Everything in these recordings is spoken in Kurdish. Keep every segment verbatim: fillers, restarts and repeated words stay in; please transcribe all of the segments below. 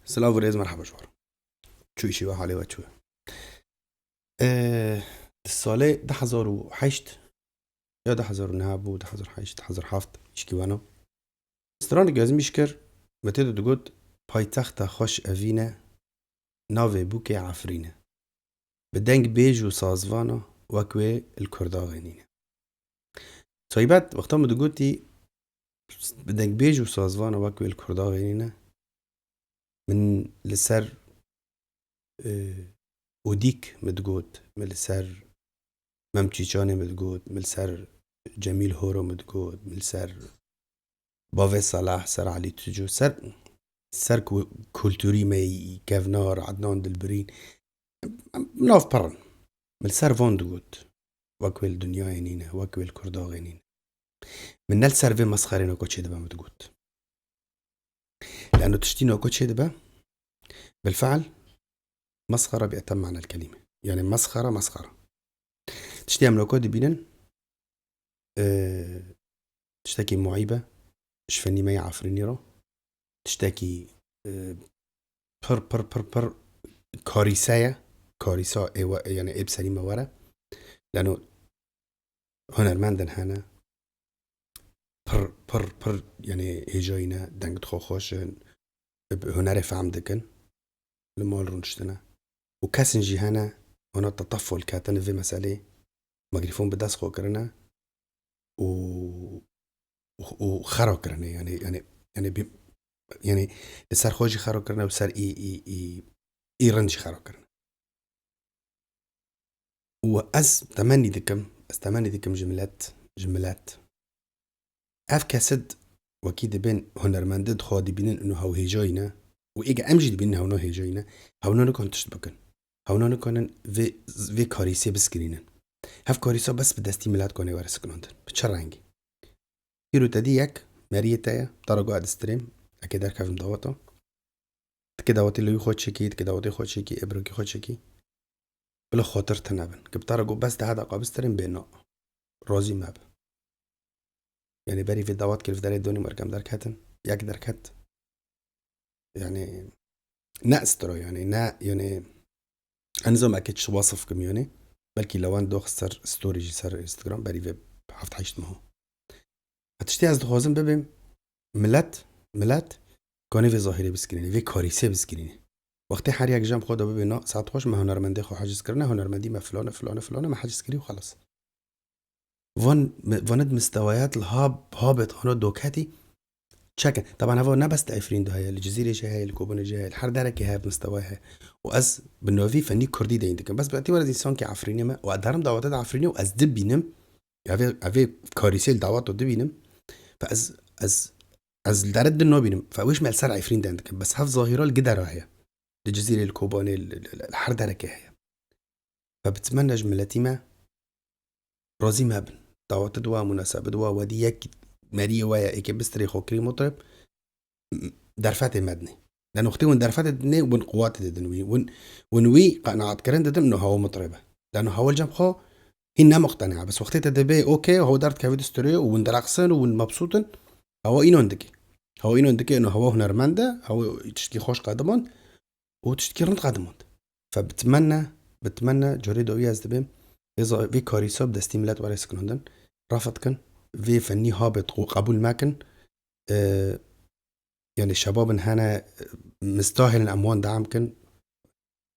Silav û rêz, merhaba ji we re. Çû îşî we, halê we çû ye? Ee, di salê du hezar û heşt ya du hezar û neh bû, du hezar û heşt, du hezar û heft, îşkî wena. Stranek ezmîş kir, me tê de digot, paytexta xweş evîn e, navê bûkê Efrîn e. Bi deng bêj û sazvana wek wê li Kurdaxê nîne. Taybet, wexta min digotî, bi dengbêj û sazvana wek wê li Kurdaxê nîne, min li ser, e, Odîk min digot, min li ser Mem Çîçanê min digot, min li ser Cemîl Horo min digot, min li ser Bavê Salah, ser Elî Tucu, ser, ser ku-, kulturî me yî kevnar, Ednan Dilbirîn, em nav pir in. Min li ser van digot, wek wê li dinyayê nîne, wek wê li Kurdaxê nîne. Min ne li ser vê mesxerê nako çêdibe min digot. Lano tiştî nako çêdibe, bilfe'l, mesxera bi etem manel kelîme. Yani mesxera, mesxera. Tiştî em nako dibînin, e, tiştekî muîb e, ji fenî me yê Efrînî re. Tiştekî, e, pir, pir, pir, pir karîse ye. Karîsa ê we, yani ê bi serî me were. Lano hunermendin hene. Pir, pir, pir, yani hêjayî ne, deng dixwe xweş in, bi hunerê fehm dikin, li mal rûniştine. Û kesin jî hene, wana teteful ketine vê meselê, mikrofon bi dest xwe kirine û, û, û xera kirine, yani, yani, yani, bi-, yani li ser xwe jî xera kirine û ser î, î, î, î rind jî xera kirine. Û ez temennî dikim, ez temennî dikim ji milet, ji milet. Ev kesid wekî dibên hunermendin xwe dibînin û hewhêjayî ne. Û êge em jî dibînin hewna hêjayî ne. Hewna nikarin tişt bikin. Hewna nikarin vê, vê karîsê biskirînin. Hev karîsa bes bi destî milet kanê were sikinandin. Bi çi rengî? Îro te dî yek meriyê te ye, te re got ez distirêm, eke derkevim daweta. Dikê dawetê li wî xwe çêkî, dikê dawetê xwe çêkî, ê birokî xwe çêkî. Bila xatir tune bin. Ki bi te re got bes deha deqa bistirên bê na. Razî me bi. Yani berî vê dawet kir, vê derê donî merkem derketin. Yek derket. Yani ne istiro yani, ne yani, ez nizam eke çi wasif kim yani. Belkî lewan dox ser story jî ser Instagram, berî vê heft heşt meha. Tiştê ez dixwazim bibêm, milet, milet kanê vê zahîrê biskirîne, vê karîsê biskirîne. Wextê her yek jam xwe de bibê na, saet xweş me hunermendê xwe haciz kirine, hunermendî me filane, filane, filane me haciz kirî û xelas. Van, vanid mistewayet li ha, ha bêt ana doketî çekin. Taban heva ne bes li Efrîn de heye, li Cizîrê jî heye, li Kobanê jî heye, li her derekê heye mistewayê heye. Û ez bi navî fenî kurdî deyn dikim. Bes bi etî were ez însankî Efrînê me û ez derim dawete de Efrînê û ez dibînim, ya vê, evê karîsê li dawet û dibînim. Fe ez, ez, ez li dere din nabînim. Fe wêş me li ser Efrîn deyn dikim. Bes hev zahîra li gidera heye. Li Cizîrê, li Kobanê, li, li, li, li her derekê heye. Fe bitmenne ji miletî me razî me bin. Dawetê di wa, munasebet wa, wedî yek meriyê we ye, êkê bistirê xwe kirî mutrib, m-, derfetê me dinê. Leno wextê win derfetê dinê, win quwatê didin wî. Win, win wî qenaetkirin didin, no hewa mutrib e. Leno hewa li cem xwe hîn ne muqtena. Bes wextê te dibê, okey, hewa derdikevê distirê û win direqsin û win mebsût in, hewa înon dike. Hewa înon dike, no hewa hunermend e, hewa tiştkî xweş qedimand û tiştkî rind qedimand. Fe bitmenne, bitmenne, carê dawî ez dibêm, vê za-, vê karîsa bi destî milet were sikinandin, refet kin, vê fenî habet qebûl mekin, e, yani şebabin hene, e, mistahilin em wan deam kin,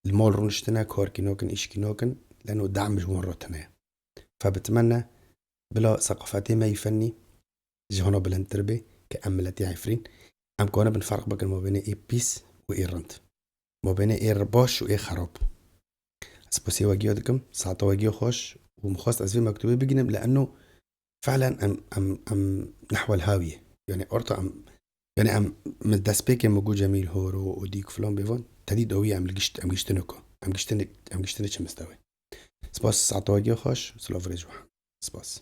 li mal rûniştine, karkî nakin, îşkî nakin, leno deam ji wan re tune ye. Fe bitmenne, bila seqafetê me yî fenî ji hona bilindtir bê, ke em miletî Efrîn, em kanibin ferq bikin mabênê ê pîs û ê rind. Mabênê ê baş û ê xerab. Ez sipasê we giya dikim, saeta we giya xweş û min xwest ez vê mektubê bigînim, li eno felen em, em, em nehwel hawiye. Yani orta em, yani em, min destpêkê min got Cemîl Horo û dîk filan bêvan, tedî dawî em li gişt, em giştine ku. Em giştine, em giştine çi mistewe. Spas, saeta we giya xweş, silav rêz we. Spas.